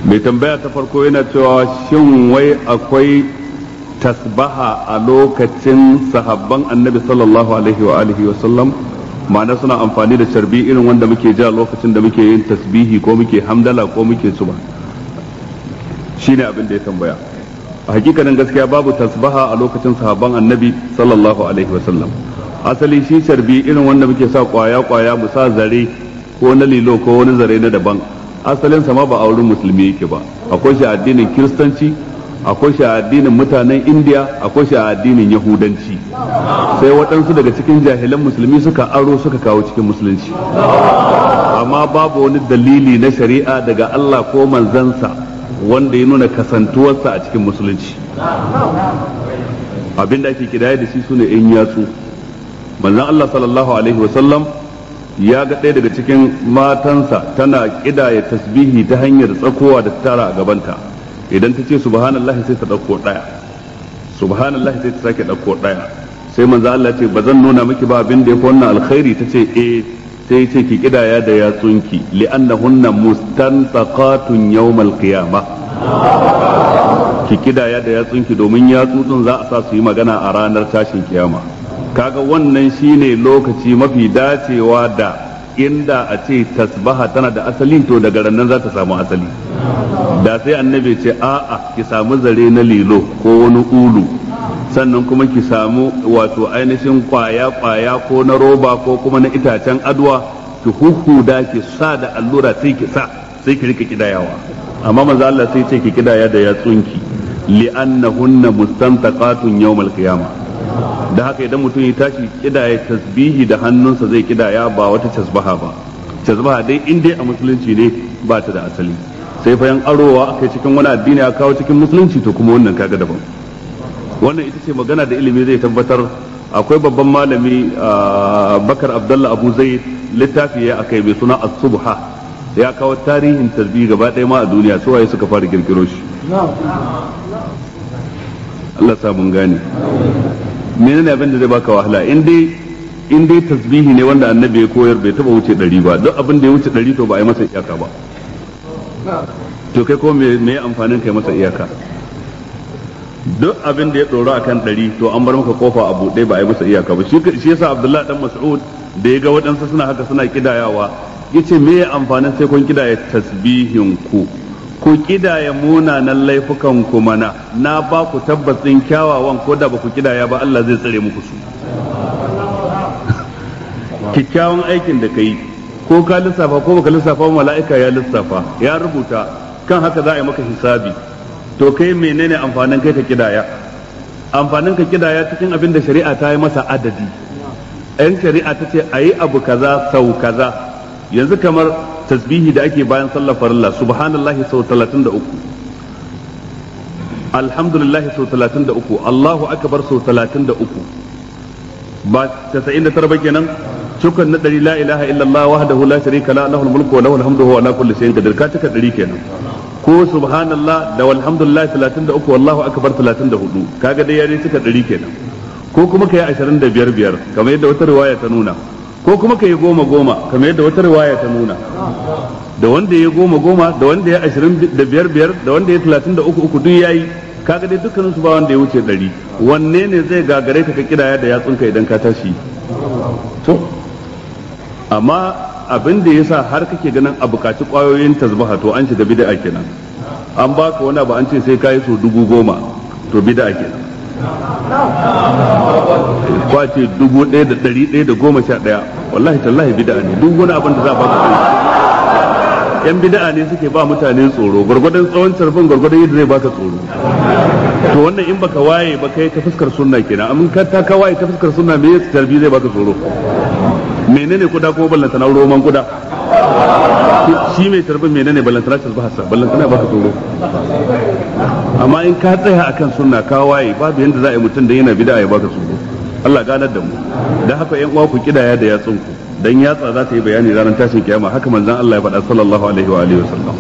Mai tambaya ta farko yana cewa shin wai akwai tasbaha a lokacin sahabban Annabi sallallahu alaihi wa alihi wa sallam? Ma'ana suna amfani da carbi irin wanda muke ja lokacin da muke yin tasbihi ko muke hamdala ko muke suba. Shine abin da ya tambaya. A hakikanin gaskiya babu tasbaha a lokacin sahabban Annabi sallallahu alaihi wa sallam. Asali shi carbi irin wanda muke sa kwaya kwaya mu sa zare ko na lilo ko wani zare na daban, asalin sa ma ba a wurin musulmi yake ba. Akwai shi a addinin Kiristanci, akwai shi a addinin mutanen Indiya, akwai shi a addinin Yahudanci. Sai waɗansu daga cikin jahilan musulmi suka aro suka kawo cikin musulunci. Amma babu wani dalili na shari'a daga Allah ko manzansa wanda ya nuna kasantuwarsa a cikin musulunci. Abinda ake kidaya da shi sune in yatsu. Manzon Allah sallallahu alaihi wasallam ya ga ɗaya daga cikin matansa tana kidaya tasbihi ta hanyar tsakowa da tara a gabanta. Idan ta ce subhanallahi sai ta ɗauko ɗaya, subhanallahi sai ta sake ɗauko ɗaya. Sai manzo Allah ce ba zan nuna miki ba abin da yafi wannan alkhairi? Ta ce eh. Sai ce ki kidaya da yatsunki, li'annahunna mustantaqatun yawmal qiyamah. Ki kidaya da yatsunki domin yatsutsun za a sa su yi magana a ranar tashin kiyama. Kaga wannan shine lokaci mafi dacewa da inda a ce tasbaha tana da asali, to daga nan za ta samu asali. Da sai annabi ce a'a, ki samu zare na lilo ko wani ulu, sannan kuma ki samu wato ainihin kwaya kwaya ko na roba ko kuma na itacen adwa, ki huhuda ki sa da allura sai ki sa sai ki rika kidayawa. Amma manzo Allah sai ce ki kidaya da yatsunki, li'annahunna mustantaqatun yawmal qiyamah. Da haka idan mutum ya tashi kidaya tasbihi da hannunsa zai kidaya, ba wata tasbaha ba. Tasbaha dai in dai a musulunci ne ba ta da asali. Sai fa yan arowa aka cikin wani addini aka kawo cikin musulunci, to kuma wannan kaga daban. Wannan ita ce magana da ilimi zai tabbatar. Akwai babban malami Bakar Abdullah Abu Zaid, littafi ya akai mai suna As-Subha, ya kawo tarihin tasbihi gaba ɗaya ma a duniya, su waye suka fara kirkiro shi. Allah sa mun gane. Menene abin da zai baka wahala? In dai tasbihi ne wanda annabi ya koyar bai taba wuce 100 ba. Duk abin da ya wuce 100 to ba a yi masa iyaka ba. To kai ko me amfanin kai masa iyaka? Duk abin da ya tsoro akan 100 to an bar maka kofa a buɗe, ba a yi masa iyaka ba. Shi yasa Abdullahi dan Mas'ud da ya ga waɗansu suna haka suna kidayawa, yace me amfanin sai kun kidaya tasbihin ku? Ku kidaya munanan laifukan ku mana, na ba ku tabbacin kyawawan ko da ba ku kidaya ba Allah zai tsare muku su. Kyakkyawan aikin da kai ko ka lissafa ko baka lissafa, mala'ika ya lissafa ya rubuta, kan haka za a yi maka hisabi. To kai menene amfanin kai ka kidaya? Amfanin ka kidaya cikin abin da shari'a ta yi masa adadi. Yan shari'a ta ce ayi abu kaza sau kaza. Yanzu kamar tasbihi da ake bayan sallar farilla, subhanallahi sau 33, alhamdulillahi sau 33, Allahu akbar sau 33, ba 99 ba kenan. Cikon na 100 la ilaha illallah wahdahu la sharika la lahul mulku wa lahul hamdu wa ala kulli shay'in qadir, ka cika 100 kenan. Ko subhanallah da walhamdulillah 33, wallahu akbar 34, kaga dai ya dai cika 100 kenan. Ko kuma kai 25 biyar kamar yadda wata riwaya ta nuna, ko kuma kai 10 10 kamar yadda wata riwaya ta nuna. Da wanda ya 10 10, da wanda ya 25 biyar, da wanda ya 33 3 duk yayi. Kaga dai dukkanin su ba wanda ya wuce 100. Wanne ne zai gagare ka ka kidaya da yatsunka idan ka tashi? To amma abin da yasa har kake ganin a bukaci kwayoyin tasbaha, to an shiga bid'a kenan. An baka wani abu an ce sai kayi so 10,000, to bid'a kenan. Kwace 1,111, wallahi tallahi bid'a ne. Duk wani abin da za a baka tsoro, yan bid'a ne suke ba mutane tsoro, gwargwadon tsawon carbin gwargwadon yadda zai baka tsoro. To wannan in baka waye ba kai ta fuskar sunna kenan. Amma ka ta ka waye ta fuskar sunna, me carbi zai baka tsoro? Menene kuda ko ballantana roman kuda? Shi mai tarbin menene ballantana tasbahasa, ballantana baka tsoro. Amma in ka tsaya akan sunna ka waye, babu yanda za a yi mutum da yana bid'a ya baka tsoro. Allah ganar da mu. Dan haka yan uwa ku kidaya da yatsun ku, dan yatsa za ta yi bayani ranar tashin kiyama. Haka manzon Allah ya faɗa sallallahu alaihi wa alihi wasallam.